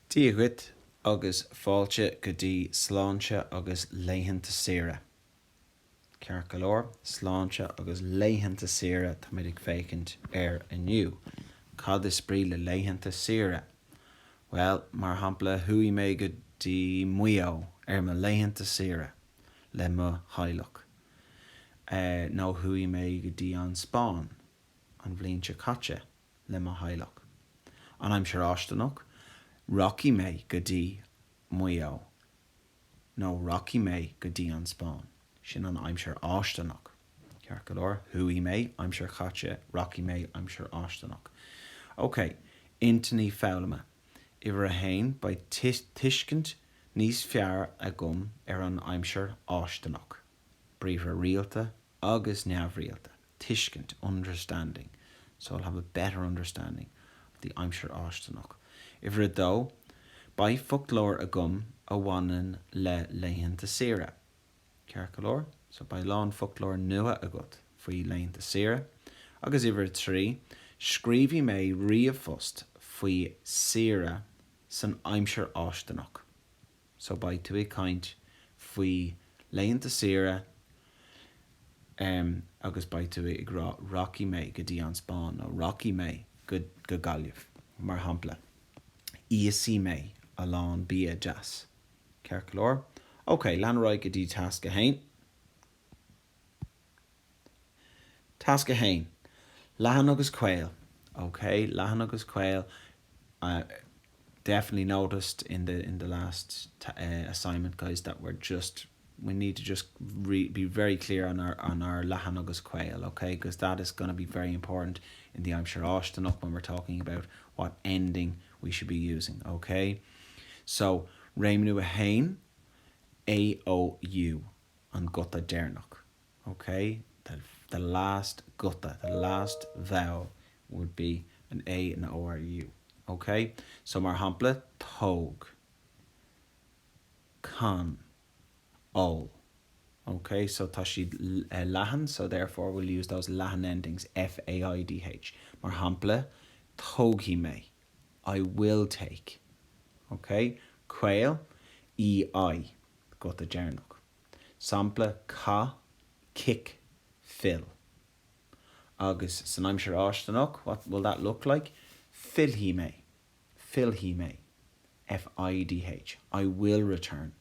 Dia dhuit agus fáilte go dtí Sláinte agus Laethanta Saoire. Ceart go leor, sláinte agus laethanta saoire táimid ag féachaint air inniu. Cad is brí le laethanta saoire? Bhuel, mar shampla, chuaigh mé go dtí Maigh Eo ar mo laethanta saoire le mo theaghlach. Nó chuaigh mé go dtí an Spáinn an bhliain seo caite. le mo theaghlach. An aimsir fháistineach, rachaidh mé go dtí Maigh Eo nó rachaidh mé go dtí an Spáinn. Sin an aimsir fháistineach. Ceart go leor, chuaigh mé, aimsir chaite, rachaidh mé, aimsir fháistineach. Ok, intinní foghlama. Uimhir a haon, beidh tuiscint níos fearr agam ar an aimsir fháistineach, briathra rialta agus neamhrialta. tuiscint, understanding, so I'll have a better understanding of the aimsir fháistineach. Uimhir a dó, beidh foclóir agam a bhaineann le laethanta saoire. Ceart go leor? So beidh a lán foclóir nua agat faoi laethanta saoire. Agus uimhir a trí, scríobfaidh mé ríomhphost faoi saoire san aimsir fháistineach. So beidh tú ag caint faoi laethanta saoire em agus beidh tú ag rá rachaidh mé go dtí an Spáinn nó rachaidh mé go go Gaillimh, mar shampla. Íosfaidh mé a lán bia deas. Ceart go leor? Ok, lean ar aghaidh go dtí tasc a haon. Tasc 1, Leathan agus caol. Ok, leathan agus caol. I definitely noticed in the in the last assignment guys that we're just we need to just re be very clear on our on our leathan agus caol, ok, because that is going to be very important in the aimsir fháistineach when we're talking about what ending we should be using, ok? So, réimniú 1, A O U, an guta deireanach. Ok, the the last guta, the last vowel would be an A, an O or a U. Ok, so mar shampla, tóg, can, ól. Ok, so tá siad leathan, so therefore we'll use those leathan endings, F, A, I, D, H. Mar shampla, tógfaidh mé, I will take. Ok, caol, E, I, guta deireanach. Sampla, caith, cic, fill. Agus san aimsir fháistineach, what will that look like? Fillfidh mé, fillfidh mé, F-I-D-H, I will return.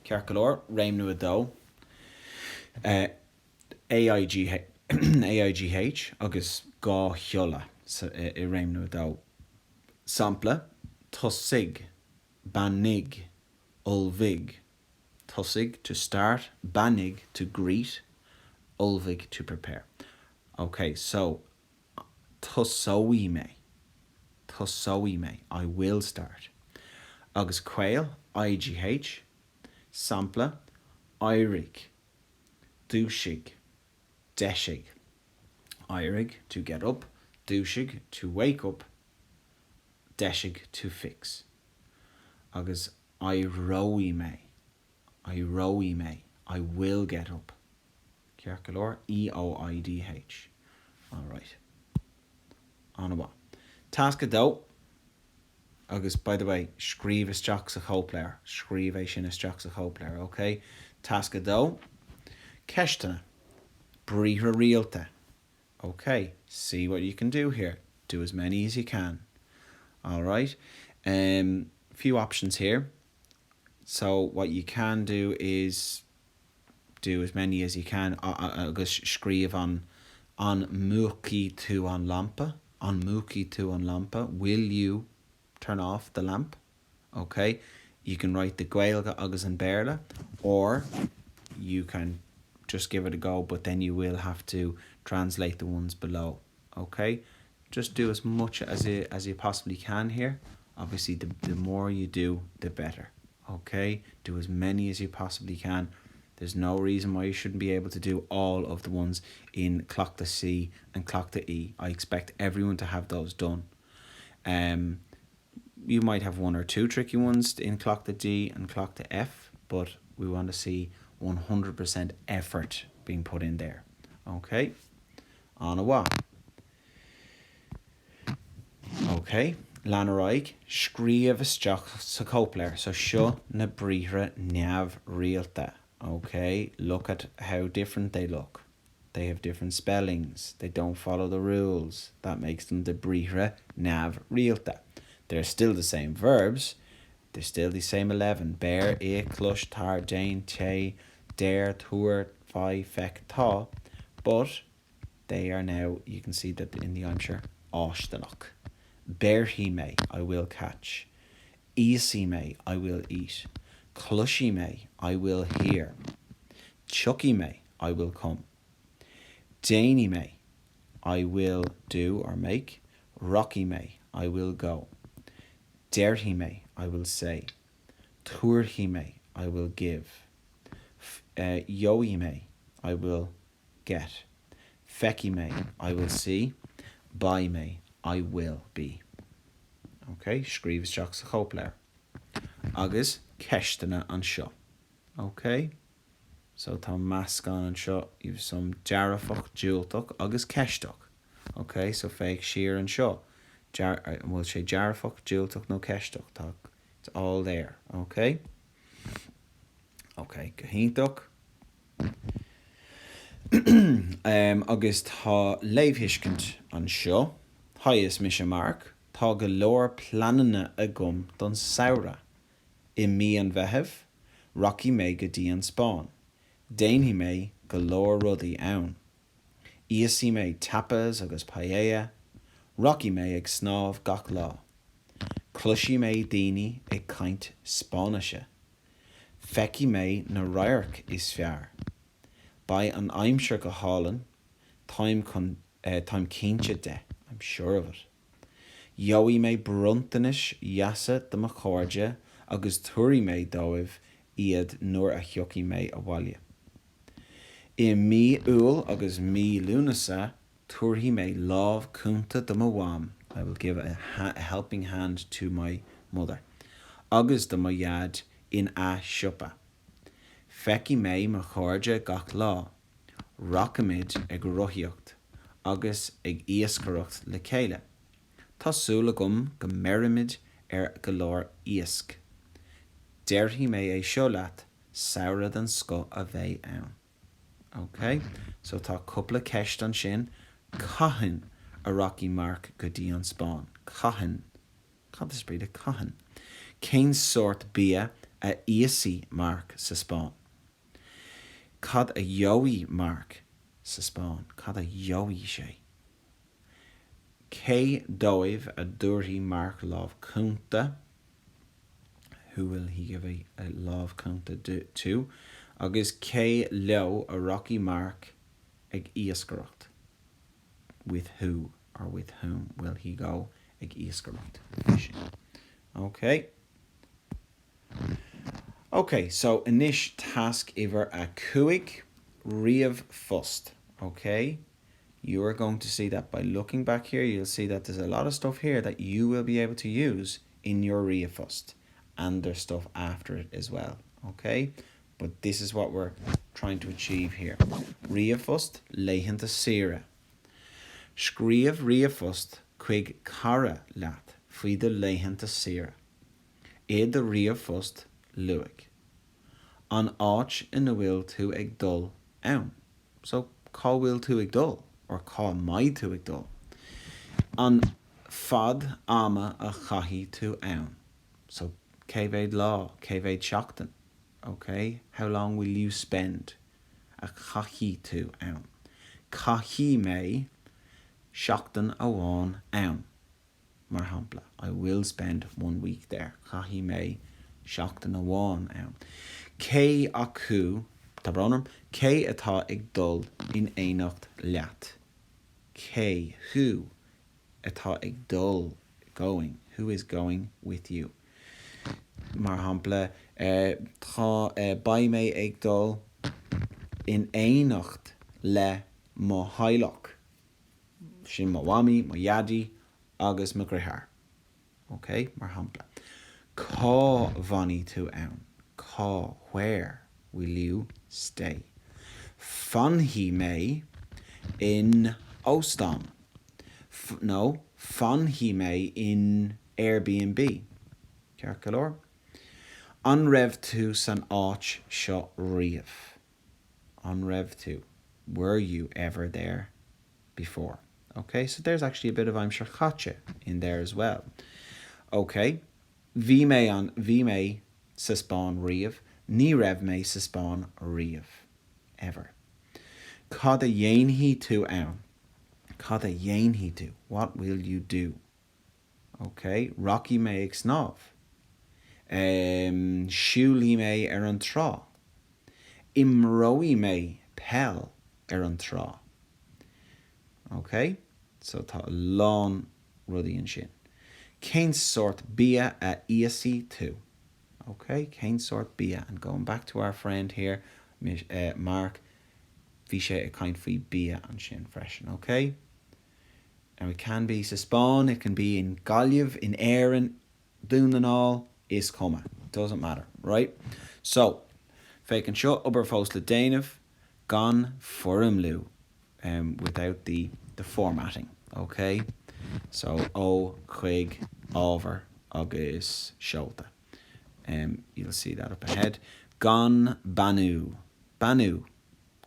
Ceart go leor, réimniú 2, A-I-G, A-I-G-H agus dhá shiolla i réimniú 2. Sampla, tosaigh, beannaigh, ullmhaigh, tosaigh, to start, beannaigh, to greet, ullmhaigh, to prepare. Ok, so, tosóidh mé, tosóidh mé, I will start. Agus caol, IGH, sampla, éirigh, dúisigh, deisigh. Éirigh, to get up, dúisigh, to wake up, deisigh, to fix. Agus éireoidh mé, éireoidh mé, I will get up. Ceart go leor? E-O-I-D-H. Alright. An-mhaith. Tasc 2, agus by the way, scríobh isteach sa chóipleabhar, scríobh é sin isteach sa chóipleabhar, ok? Tasc 2, Ceisteanna. Briathra rialta. Ok, see what you can do here. Do as many as you can. Alright, um, few options here. So what you can do is do as many as you can agus scríobh an An múchfaidh tú an lampa? An múchfaidh tú an lampa? Will you turn off the lamp? Ok, you can write the Gaeilge agus an Béarla or you can just give it a go but then you will have to translate the ones below. Ok, just do as much as you, as you possibly can here. Obviously the, the more you do, the better. Ok, do as many as you possibly can. There's no reason why you shouldn't be able to do all of the ones in Cleachtadh C and Cleachtadh E. I expect everyone to have those done. Um, you might have one or two tricky ones in Cleachtadh D and Cleachtadh F, but we want to see 100% effort being put in there. Okay, an-mhaith. Okay, Lean ar aghaidh, scríobh isteach sa chóipleabhar. So seo na briathra neamhrialta. Ok, look at how different they look. They have different spellings. They don't follow the rules. That makes them the briathra neamhrialta. They're still the same verbs. They're still the same 11. Beir, ith, clois, tar, déan, téigh, deir, tabhair, faigh, feic, tá. But they are now, you can see that in the aimsir fháistineach. Béarfaidh mé, I will catch. Íosfaidh mé, I will eat. Cloisfidh mé, I will hear. Tiocfaidh mé, I will come. Déanfaidh mé, I will do or make. Rachaidh mé, I will go. Déarfaidh mé, I will say. Tabharfaidh mé, I will give. Gheobhaidh mé, I will get. Feicfidh mé, I will see. Beidh mé, I will be. Ok, scríobh isteach sa chóipleabhar. Agus ceisteanna anseo. Ok? So tá meascán anseo, you've some dearfach, diúltach agus ceisteach. Ok, so féach siar anseo. Dear, an bhfuil sé dearfach, diúltach nó ceisteach? Tá, it's all there. Ok? Ok, go hiontach. Agus tá léamhthuiscint anseo. Haigh, is mise Mark. Tá go leor pleananna agam don samhradh. I mí an Mheithimh, rachaidh mé go dtí an Spáinn. Déanfaidh mé go leor rudaí ann. Íosfaidh mé tapas agus paella. Rachaidh mé ag snámh gach lá. Cloisfidh mé daoine ag caint Spáinnise. Feicfidh mé na radhairc is fearr. Beidh an aimsir go hálainn, táim chun, táim cinnte de, I'm sure of it. Gheobhaidh mé bronntanais dheasa do mo chairde agus tabharfaidh mé dóibh iad nuair a thiocfaidh mé abhaile. I mí Iúil agus mí Lúnasa tabharfaidh mé lámh cúnta do mo mham, I will give a helping hand to my mother, agus do mo dhaid in a siopa. Feicfidh mé mo chairde gach lá. Rachaimid ag rothaíocht agus ag iascaireacht le chéile. Tá súil agam go mbeirimid ar go leor iasc. Déarfaidh mé é seo leat, samhradh den scoth a bheidh ann. Ok, so tá cúpla ceist ansin. Cathain a rachaidh Mark go dtí an Spáinn? Cathain? Cad is brí le cathain? Cén sórt bia a íosfaidh Mark sa Spáinn? Cad a gheobhaidh Mark sa Spáinn? Cad a gheobhaidh sé? Cé dóibh a dtabharfaidh Mark lámh cúnta? Who will he give a lámh cúnta to? Agus cé leo a rachaidh Mark ag iascaireacht? With who or with whom will he go ag iascaireacht? Fishing. Ok. Ok, so anois tasc uimhir a 5, ríomhphost. Ok? You are going to see that by looking back here, you'll see that there's a lot of stuff here that you will be able to use in your ríomhphost and there's stuff after it as well. Ok? But this is what we're trying to achieve here. Ríomhphost, laethanta saoire. Scríobh ríomhphost chuig cara leat faoi do laethanta saoire. I do ríomhphost, luaigh. An áit ina bhfuil tú ag dul ann. So, cá bhfuil tú ag dul? Or cá mbeidh tú ag dul? An fad ama a chaithfidh tú ann. So, cé mhéad lá, cé mhéad seachtain? Ok, how long will you spend? A chaithfidh tú ann. Caithfidh mé seachtain amháin ann. Mar shampla, I will spend one week there, caithfidh mé seachtain amháin ann. Cé acu, tá brón orm, cé atá ag dul in éineacht leat? Cé, who, atá ag dul, going, who is going with you? Mar shampla, tá, beidh mé ag dul in éineacht le mo theaghlach. Sin mo mhamaí, mo dhaidí agus mo dheartháir. Ok? Mar shampla. Cá bhfanfaidh tú ann? Cá, where will you stay? Fanfaidh mé in óstán. Nó fanfaidh mé in. Airbnb. Ceart go leor? An raibh tú san áit seo riamh? An raibh tú? Were you ever there before? Ok, so there's actually a bit of aimsir chaite in there as well. Ok, bhí mé an, bhí mé sa Spáinn riamh, ní raibh mé sa Spáinn riamh. Ever. Cad a dhéanfaidh tú ann? Cad a dhéanfaidh tú? What will you do? Ok, rachaidh mé ag snámh. Em, siúlfaidh mé ar an trá. Imreoidh mé peil ar an trá. Ok, so tá a lán rudaí ansin. Cén sórt bia a íosfaidh tú? Ok, cén sórt bia? And going back to our friend here, eh, Mark, bhí sé ag caint faoi bia ansin freisin, ok? Now it can be sa Spáinn, it can be in Gaillimh, in Éirinn, Dún na nGall, is cuma. It doesn't matter, right? So, féach anseo, obair fós le déanamh, gan foirmliú, um, without the, the formatting, ok? So, ó, chuig, ábhar agus seolta. Um, you'll see that up ahead. Gan beannú. Beannú.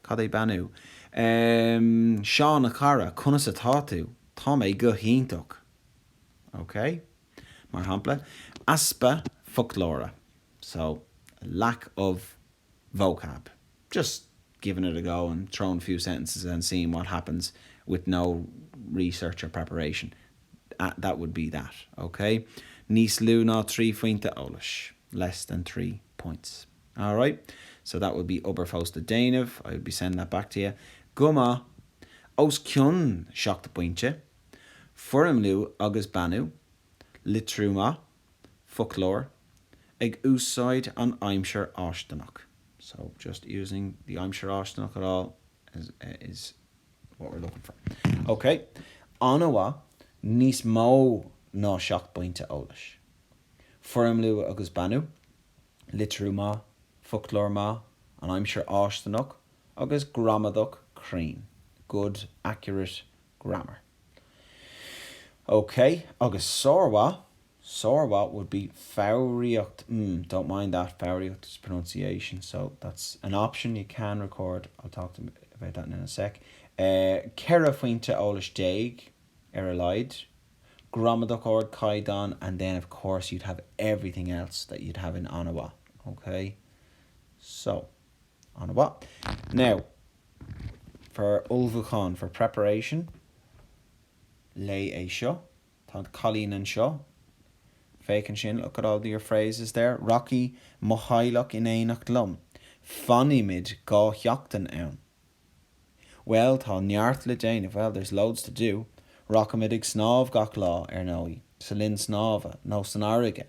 Cad é beannú? Um, Seán a chara, conas atá tú? Tá mé go hiontach. Ok? Mar shampla, easpa foclóra. So, lack of vocab. Just giving it a go and throwing a few sentences and seeing what happens with no research or preparation. That would be that. Ok? Níos lú ná 3 phointe eolais. Less than 3 points. Alright? So that would be obair fós le déanamh. I would be sending that back to you. Go maith. Os cionn 7 bpointe. Foirmliú agus beannú. Litriú maith. Foclóir. Ag úsáid an aimsir fháistineach. So just using the aimsir fháistineach at all is, is what we're looking for. Ok. An-mhaith. Níos mó ná 7 bpointe eolais. Foirmliú agus beannú. Litriú maith, foclóir maith, an aimsir fháistineach agus gramadach cruinn, good accurate grammar. Ok, agus sármhaith, sármhaith would be foghraíocht, mm, don't mind that, foghraíocht is pronunciation, so that's an option you can record, I'll talk to about that in a sec. Eh, 14 phointe eolais ar a laghad. Gramadach ardchaighdeán and then of course you'd have everything else that you'd have in an-mhaith. Ok? So, an-mhaith. Now, for ullmhúchán, for preparation, léigh é seo. Tá an cailín anseo. Féach ansin, look at all your phrases there. Rachaidh mo theaghlach in éineacht liom. Fanfaimid 2 sheachtain ann. Bhuel, tá neart le déanamh, well, there's loads to do. Rachaimid ag snámh gach lá, ar ndóigh, sa linn snámha, nó san fharraige.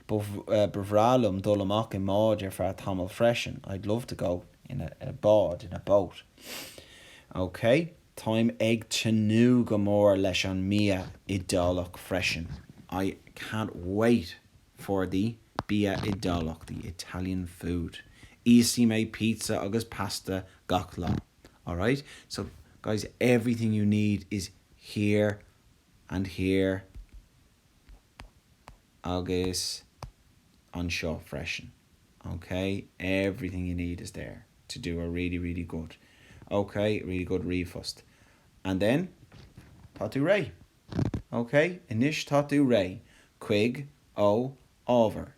Ba bhreá liom dul amach i mbád ar feadh tamaill freisin, I'd love to go in a bád, in a boat. Ok, táim ag tnúth go mór leis an mbia Iodálach freisin, I can't wait for the bia Iodálach, the Italian food. Íosfaidh mé pizza agus pasta gach lá. Alright? So, guys, everything you need is here and here agus anseo freisin. Ok? Everything you need is there to do a really, really good. Ok? Really good ríomhphost. And then, tá tú réidh. Ok, anois tá tú réidh. Chuig, ó, ábhar.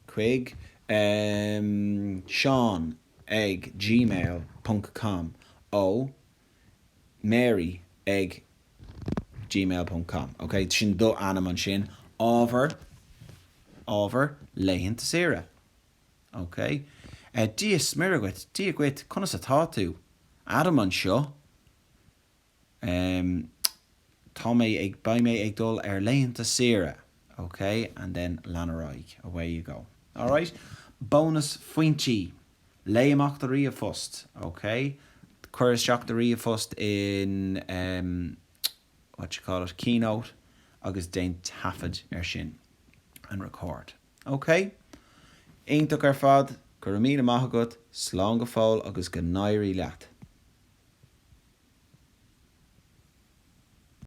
Chuig, em, Seán ag gmail ponc com ó Mary ag gmail ponc com. Ok, sin do ainm ansin. Ábhar, ábhar, laethanta saoire. Ok. Eh, Dia is Muire dhuit, Dia dhuit, conas atá tú? Adam anseo. Em, tá mé ag, beidh mé ag dul ar laethanta saoire, ok, and then lean ar aghaidh, away you go. Alright? Bónas phointí. Léigh amach do ríomhphost, ok? Cuir isteach do ríomhphost in, em, what you call it, Keynote agus déan taifead ar sin and record. Ok? Iontach ar fad, go raibh míle maith agat, slán go fóill agus go n-éirí leat.